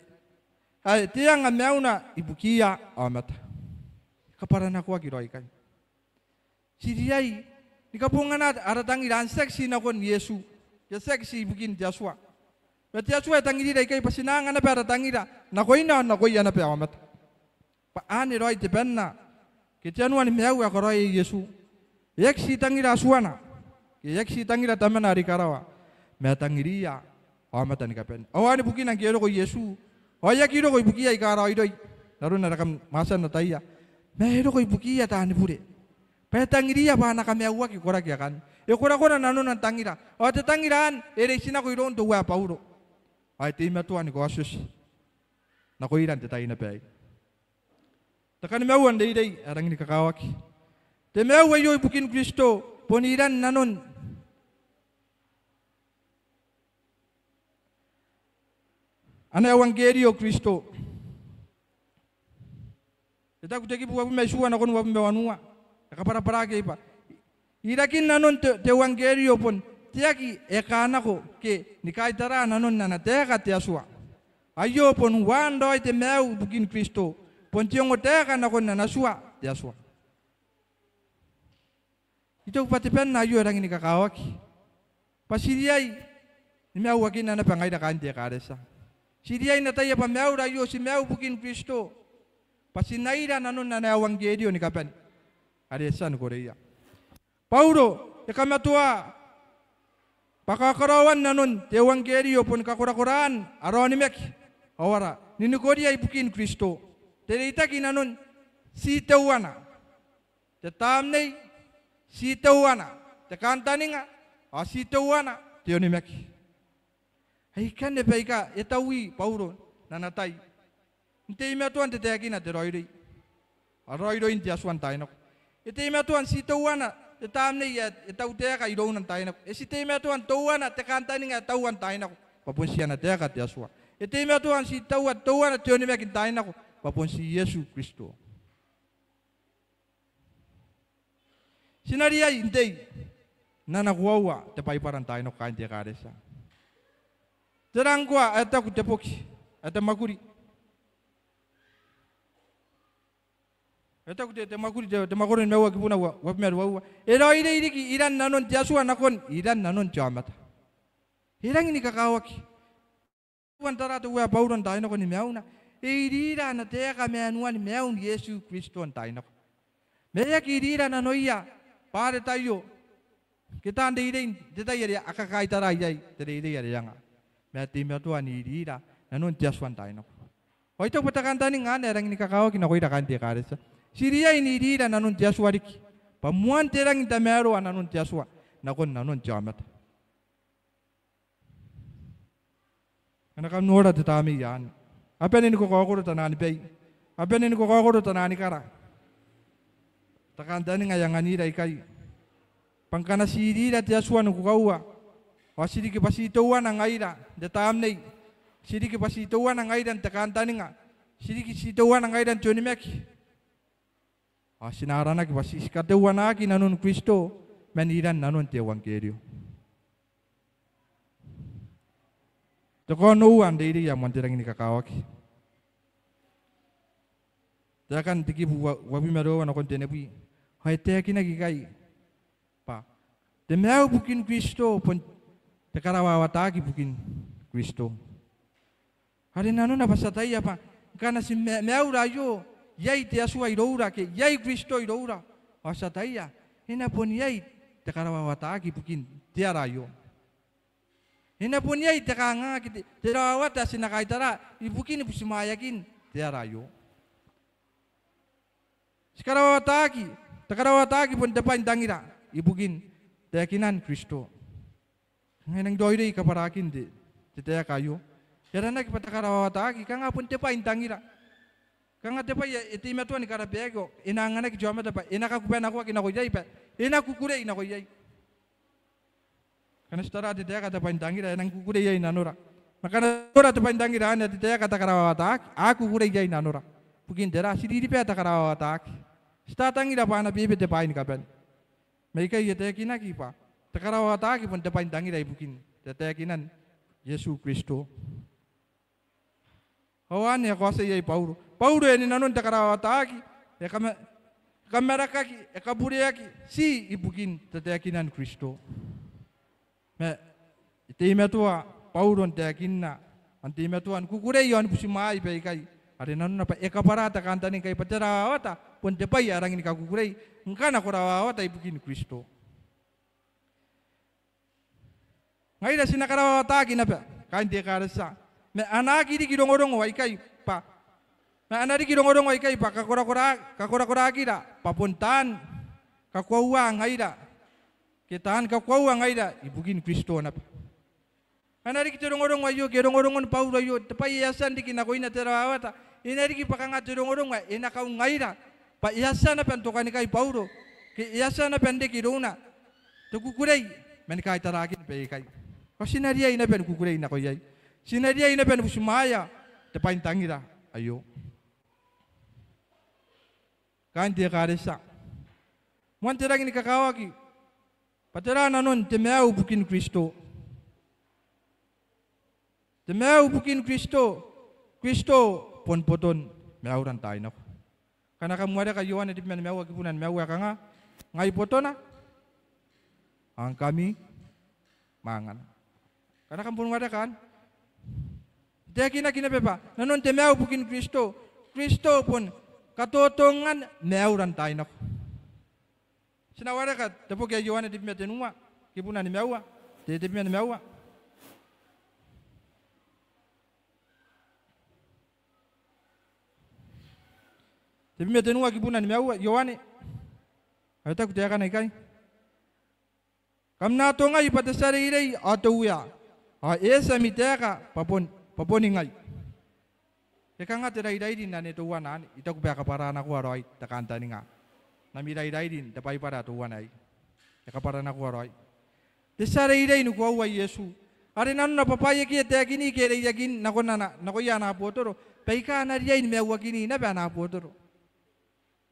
ae te anga maiuna ibukiia aomata. E kabwaranakoaki raoi ikai. Ti riai ni kabongana ara tangira n tiaki ti nakon Iesu, ke tiaki ti ibukin te Atua. Ma te Atua e tangirira ikai bwa ti na anga naba ara tangira nakoina ao nakoia naba aomata. Bwa anne raoi te banna ke te anua ni maiu ae karaoia Iesu. E aki ti tangira Atuana, ke e aki ti tangira Tamana are i karawa, ma e tangiriia aomata ni kabane. Ao anne bukina ngke e roko Iesu, ao e aki roko ibukiia aika raoiroi n aron are kam mwaatia n ataia, ma e roko ibukiia taani bure. Bwa e tangiriia bwa a na kamaiuaki koraki akanne. E korakora nanona n tangira. Ao te tangira anne e reitinako iroun teuae Bauro. Ao e teimatoa ni kaotioti nakoira n te tai naba aei. Te kanimaua n reirei ae rangi ni kakawaki. Te maiu aio ibukin Kristo bon iran nanon ana euangkerio Kristo. E taku te kibu uabwi ma itiua nakon uabwi ma wanua. E kabwarabwaraki iai bwa irakin nanon te, te euangkerio bon te aki e kanako ke ni kaitara nanon ana taeka te Atua. Aio bon uaan raoi te maiu ibukin Kristo, bon te ongotaeka nakon ana tua te Atua. I taku bwa te banna aio e rangi ni kakawaki. Bwa ti riai ni maiuakinna naba ngaira kaain te ekaretia. Ti riai n ataia bwa maiura aio ti maiu ibukin Kristo. Bwa ti na ira nanon ana euangkerio ni kabane are e tia ni koreia. Bauro e kamatoa bwa kakaraoan nanon te euangkerio boni kakorakoraan ara onimaki ao ara ninikoria ibukin Kristo. Te reitaki nanon ti teuana te tamnei, ti teuana te kantaninga, ao ti teuana te onimaki. Aikanne baika e taui Bauro n ana tai n teimatoan tataekina te raoiroi ao raoiroin te Atua n taai nako. E teimatoa n ti teuana te tamnei ae e tautaeka irouna n taai nako. E ti teimatoa n teuana te kantaninga ae e taua n taai nako, bwa bon ti ana taeka te Atua. E teimatoa n ti taua, teuana te onimaki n taai nako, bwa bon ti Iesu Kristo. Ti na riai n tei n ana koaua te Baibara n taai nako kaain te ekaretia. Tera ngkoa ae taku te boki ae te mwakuri? E taku te, te mwakuri, te, te mwakoro nimaua kibuna ua, uabwi ma ruaiwa. E raoiroi riki iran nanon te Atua nakon iran nanon te aomata. E rangi ni kakawaki. Tuan tara teuae Bauro n taai nako ni maiuna. E irira ana taeka ma anuan maiun Iesu Kristo n taai nako. Ma e aki irira nanoia bwa are taio ke taan reirei n te tai are a kakaitara iai te reirei are e anga. Ma e teimatoa n irira nanon te Atua n taai nako. Ao I taku bwa te kantaninga anne e rangi ni kakawaki nakoira kaain te ekaretia. Ti riai n irira nanon te Atua riki bwa moan te rangi n tamaroa nanon te Atua nakon nanon te aomata. Ngkana kam nora te tamnei anne, a bane ni kakaokoro taian bai, a bane ni kakaokoro taian kara. Te kantaninga ae anganira ikai bwa ngkana ti irira te Atua ni kakoaua, ao ti riki bwa ti teuana ngaira n te tamnei, ti riki bwa ti teuana ngaira n te kantaninga, ti riki ti teuana ngaira n te onimaki, ao ti na aranaki bwa ti kateuanaki nanon Kristo man iran nanon te euangkerio. Te kaonoua n reirei ae moan te rangi ni kakawaki. Taekan te kibu ua, uabwi ma ruaiwa nakon tenibwi. Ao e taekinaki ikai bwa te maiu ibukin Kristo bon te karawawataki ibukin Kristo. Are nanona bwa ti ataia bwa ngkana ti ma-, maiura aio, iai te Atua iroura ke iai Kristo iroura, ao ti ataia e na bon iai te karawawataki ibukin te ara aio. E na bon iai te kanganga ke te, te rawawata ae ti na kaitara ibukin butimwaeakin te ara aio. Te karawawataaki, te karawawataaki bon te bwai n tangira ibukin taekinan Kristo. Kanga e nang raoiroi kabwarakin te, te taeka aio. E aranaki bwa te karawawataaki, kanga bon te bwai n tangira. Kanga te bwai ae e teimatoa ni karabaaki ao e na anganaki te aomata bwa e na kakubanakoaki nako iai bwa e na kukurei nako iai. Ngkana ti tara te taeka te bwai n tangira, e nang kukurei iai nanora. Ma ngkana ti nora te bwai n tangira anne, te taeka te karawawataaki, a kukurei iai nanora. Bukin tera? Ti ririba te karawawataaki. Ti tatangira bwa a na bebete bwaai ni kabane. Ma ikai e taekinaki bwa te karawawataaki bon te bwai n tangira ibukin te taekinan Iesu Kristo. Ao anne e kaotia iai Bauro. Bauro e rinanon te karawawataaki, e kama-, e kamarakaki, e kabureaki, ti ibukin te taekinan Kristo. Ma e teimatoa Bauro n taekinna, ao n teimatoa ni kukurei ao ni butimwaai baikai. Are nanona bwa e kabwara te kantaninga aikai bwa te rawawata bon te bwai ae rangi ni kakukurei ngkana ko rawawata ibukin Kristo. Ngaira ti na karawawataaki naba, kaain te ekaretia. Ma a na aki riki rongorongo aikai bwa, ma a na riki rongorongo aikai bwa kakorakora-, kakorakoraakira bwa bon taan kakoaua ngaira. Ke taan kakoaua ngaira ibukin Kristo naba. A na riki te rongorongo aio ke rongorongon Bauro aio, te bwai ae e a tia n riki nakoina te rawawata. E na riki bwa kanga te rongorongo ae e na kaungaira bwa e a tia naba n tokanikai Bauro, ke e a tia naba n reke irouna te kukurei man kaitarakin baikai. Ao ti na riai naba ni kukurei nako iai. Ti na riai naba ni butimwaea te bwai n tangira aio. Kaain te ekaretia, moan te rangi ni kakawaki bwa tera nanon te maiu ibukin Kristo. Te maiu ibukin Kristo, Kristo bon boton maiura n taai nako. Ngkana kam wareka Ioane tebwi ma nimaua kibuna nimaua e kangaa, ngai botona, ao ngkami mwaangana. Ngkana kam bon wareka anne, e taekinaki naba bwa nanon te maiu ibukin Kristo, Kristo bon katotongan maiura n taai nako. Ti na wareka te boki ae Ioane tebwi ma tenua kibuna nimaua, te tebwi ma nimaua. Tebwi ma tenua kibuna nimaua, Ioane. Ao e taku taekana ikai: Kam na atongai bwa te tia reirei ao te Uea, ao e eti ami taeka bwa bon, bwa boni ngai. E kanga te rairairi n anne teuana anne? I taku bwa e kabwaranakoa raoi te kantaninga n ami rairairi n te Baibara teuana aei. E kabwaranakoa raoi. Te tia reirei ni koaua Iesu. Are nanona bwa bwaai ake e taekin ke e reiakin nakon ana, nakoia ana abotoro, baika a na riai ni maiuakini naba ana abotoro.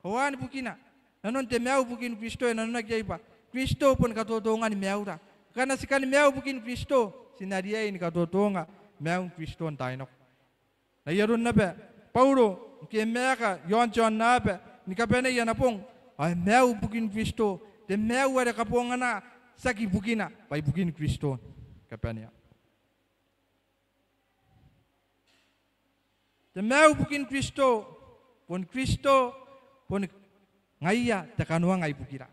Ao anne bukina, nanon te maiu ibukin Kristo e nanonaki iai bwa Kristo boni katotongan maiura. Ngkana ti kani maiu ibukin Kristo, ti na riai ni katotonga maiun Kristo n taai nako. N ai aron naba Bauro ngke e maeka i aon te aonnaba ni kabanei ana bong, ao e maiu ibukin Kristo, te maiu are kabongana tiaki ibukina bwa ibukin Kristo ni kabanea. Te maiu ibukin Kristo, bon Kristo, bon ngaia te kanoanga ibukira.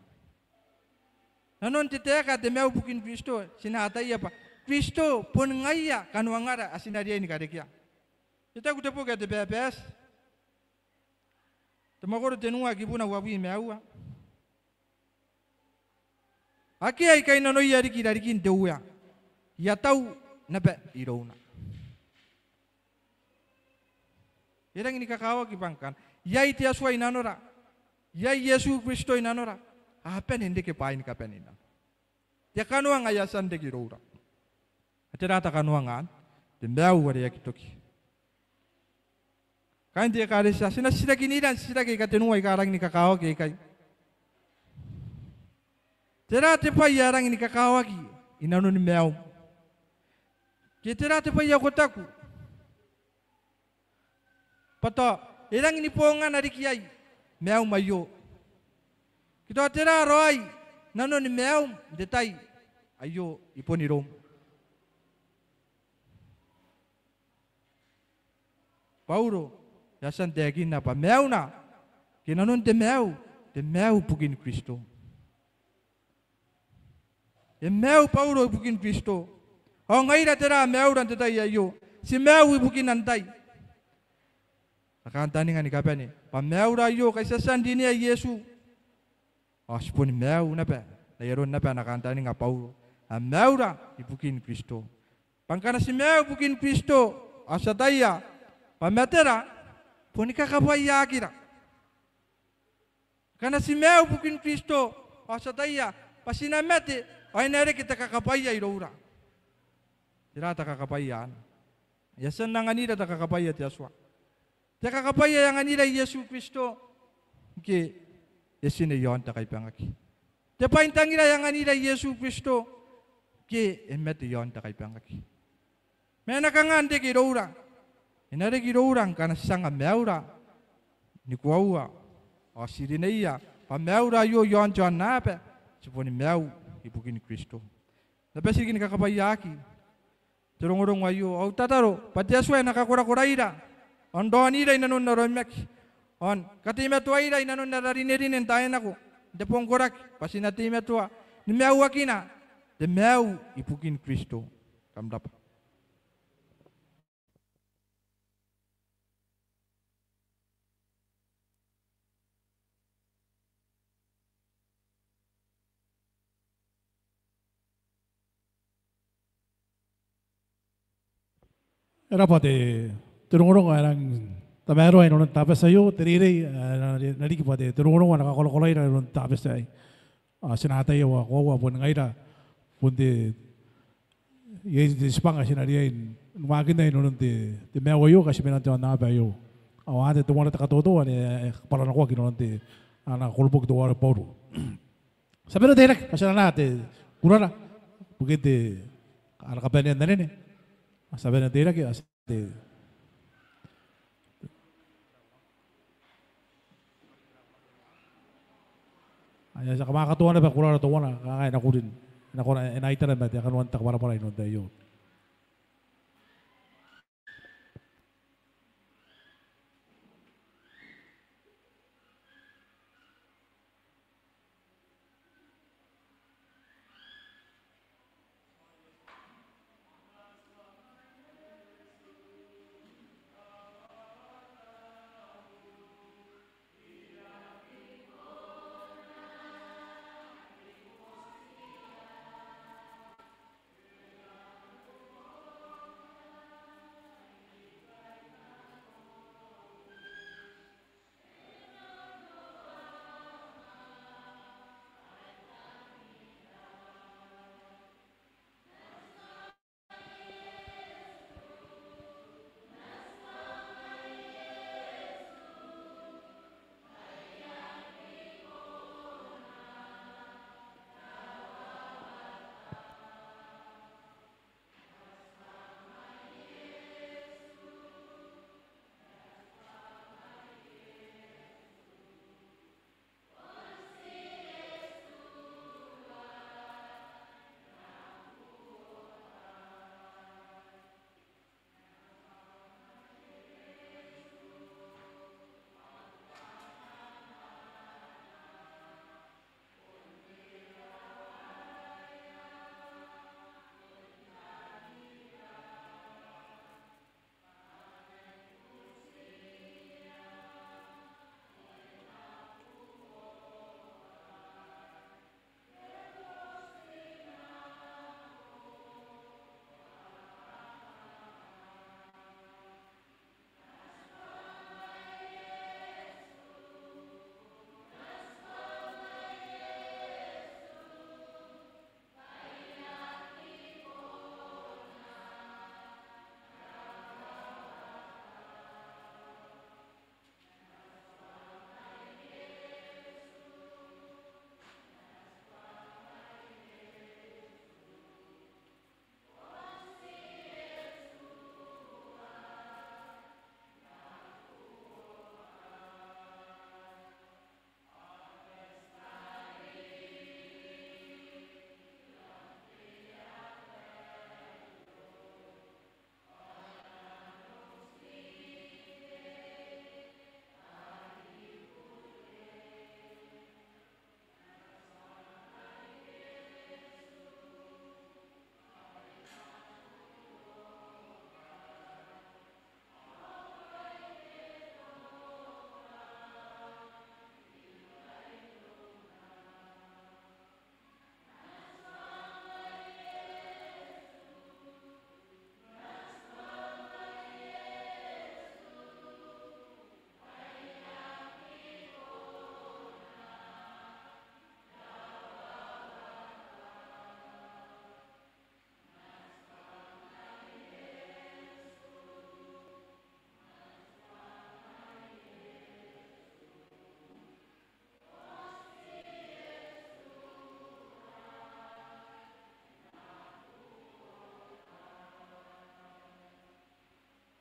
Nanon te taeka te maiu ibukin Kristo, ti na ataia bwa Kristo bon ngaia kanoangara ae ti na riai ni karekea. E taku te boki ae te Baebati, te mwakoro tenua kibuna uabwi ma aua: Akea ae kainnanoia riki i rarikin te Uea, I a tau naba irouna. E rangi ni kakawaki bwa ngkana iai te Atua i nanora, iai Iesu Kristo i nanora, a bane n reke bwaai ni kabane i nanora. Te kanoanga ae a tia n reke iroura. Ao tera te kanoanga anne? Te maiu are aki toki. Kaain te ekaretia, ti na titirakinira n titiraki aika tenua aika rangi ni kakawaki aikai. Tera te bwai ae rangi ni kakawaki i nanoni maium? Ke tera te bwai ae ko taku bwa tao e rangi ni bongana riki iai maium aio? Ke tao tera raoi nanoni maium n te tai aio i bon iroum? Bauro e a tia n taekinna bwa maiuna ke nanon te maiu, te maiu ibukin Kristo. E maiu Bauro ibukin Kristo. Ao ngaira tera maiura n te tai aio? Ti maiu ibukina n tai. ana kantaninga ni kabane bwa maiura aio ngkai ti a tia n rinea Iesu ao ti boni maiu naba n ai aron naba ana kantaninga Bauro ae maiura ibukin Kristo. Bwa ngkana ti maiu ibukin Kristo ao ti ataia bwa matera boni kakabwaiaakira. Ngkana ti maiu ibukin Kristo ao ti ataia bwa ti na mate ao e na reke te kakabwaia iroura. Tera te kakabwaia anne? E a tia n anganira te kakabwaia te Atua. Te kakabwaia e anganira Iesu Kristo ngke e tine i aon te kaibangaki. Te bwaintangira e anganira Iesu Kristo ngke e mate i aon te kaibangaki. Ma e na kanga n reke iroura? E na reke iroura ngkana ti anga maiura ni koaua ao ti rineia bwa maiura aio i aon te aonnaba, ti boni maiu ibukin Kristo. N na bati riki ni kakabwaiaaki te rongorongo aio ao au tataro bwa te Atua e na kakorakoraira ao n raonira i nanon ara onimaki ao n kateimatoaira i nanon ara rinerine n taai nako n te bong koraki bwa ti na teimatoa ni maiuakina te maiu ibukin Kristo. Kam rabwa. E rabwa te, te rongorongo ae rang tamaroa i nanon te Tabati aio, te reirei ae na, na riki bwa te, te rongorongo ae na kakorakoraira i nanon te Tabati aei. Ao ti na ataia bwa koaua boni ngaira bon te, iai te tibwanga ae ti na riai n waakinna i nanon te, te maiu aio ngkai ti mena n te aonnaba aio. Ao anne teuana te katoto ae e kabwaranakoaki i nanon te, ana koroboki teuare Bauro. Ti a bane n teirake bwa ti na anaa te kurara ibukin te, ana kabanea n anene. Ti a bane n teirake, ti a te, aia, ti a kamaka toana bwa kurara teuana, kangai e na kuri n, e na kona, e na itara ma te kanoan te kabwarabwara i nanon te tai aio.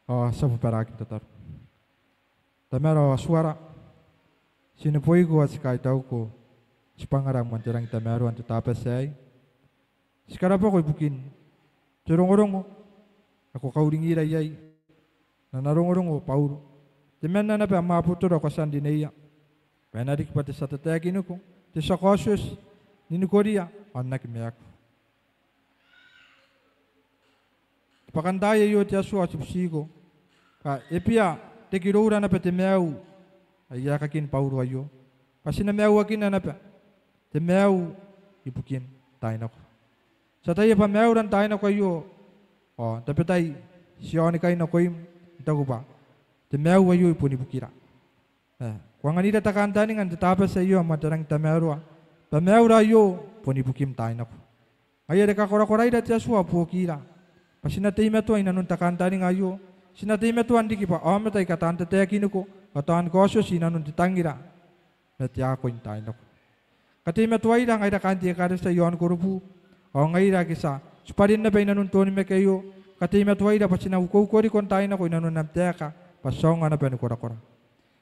Ao ti a bobaraaki n tataro. Tamara ao Atuara, ti neboiko ao ti kaitauko tibwangara moan te rangi n tamaroa n te Tabati aei. Ti karabwako ibukin te rongorongo ae ko kauringira iai n ana rongorongo Bauro, temanna naba am abotoro ae ko a tia n rineia, bwa e na riki bwa te tia tataekiniko, te tia kaotioti, n ninikoria ao n aki maaku. Te bwakantaai aio te Atua ao ti butiko bwa e bia reke iroura naba te maiu ae e aekakin Bauro aio, bwa ti na maiuakina naba te maiu ibukin taai nako. Ti ataia bwa maiura n taai nako aio, ao n tabetai ti aonikai nakoim n taku bwa te maiu aio i bon ibukira. E, ko anganira te kantaninga n te Tabati aio ae moan te rangi n tamaroa bwa maiura aio bon ibukim n taai nako. Ngaia are kakorakoraira te Atua ao buokira bwa ti na teimatoa i nanon te kantaninga aio, ti na teimatoa n riki bwa aomata aika taan tataekiniko ao taan kaotioti i nanon te tangira ma te akoi n taai nako. Kateimatoaira ngaira kaain te ekaretia i aon Korobu, ao ngaira ake ti a tibwa rin naba i nanon te onimaki aio, kateimatoaira bwa ti na ukoukoriko n taai nako i nanon am taeka bwa ti aonga naba ni korakora.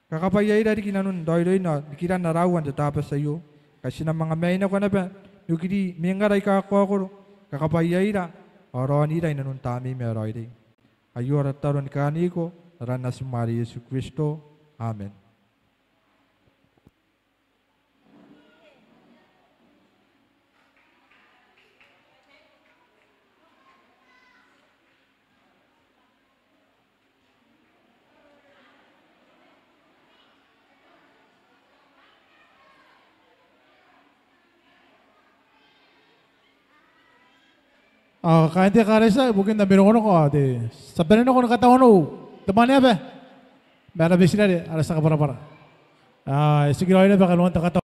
Kakabwaiaira riki i nanon raoiroin ao nikiran ara aua n te Tabati aio, ngkai ti na manga mai nako naba n okiri mwengara aika kakaokoro. Kakabwaiaira ao raonira i nanon Tamneim ae raoiroi. Aio ara tataro ni kaaniko n aran Natim are Iesu Kristo. Amen. Ao kaain te ekaretia, ibukin ami rongorongo ao te, ti a bane nako ni kataonou te mwaneaba ma ara betinare are ti a kabwarabwara. Ao e tikiraoi naba kanoan te kataonou.